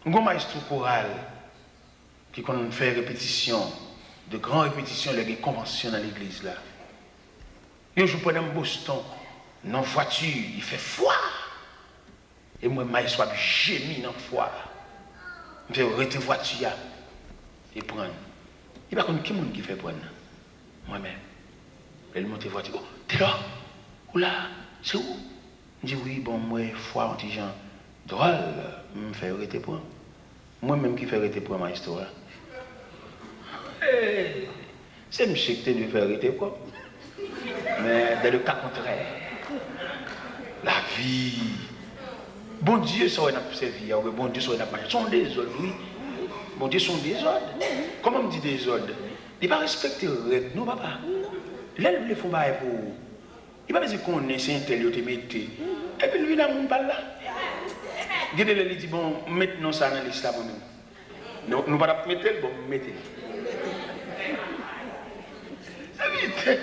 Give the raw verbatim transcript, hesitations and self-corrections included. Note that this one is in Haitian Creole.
M gon maestro koral ki konn fè repetisyon, de gran repetisyon lè gen konvansyon nan legliz la. Yon jou pandan m Boston, nan vwati, li fè fwa. E m wè maestro ap jemi nan fwa. M fè rete vwati a e prann. Li pa konn ki moun ki fè prann nan. Mwen menm. Lè l monte vwati, "Oh, Telor, ou la? Se ou?" M di, "Wi, bon, m wè fwa yon ti jan dwòl, m fè yo rete pran." Mwen menm ki fè rete pran maestro a. Hey! Se misye ki te dwe fè rete pran. Men, dans le cas contraire, lavi. Bondye sa w wè n ap sèvi a, oubyen Bondye sa w wè n ap mache, se yon dezòd, wi. Bondye se yon dezòd. Kòman m di dezòd? Li pa respekte règ, non, papa. Lè l vle fè yon bagay pou ou, li pa bezwen konnen se entèl yo te mete. Epi l vin a moun pa l la. Gen de lè li di, "Bon, m met non sa nan lis la mwen menm." Nou, nou pa t ap mete l, bon, m mete l. Epi,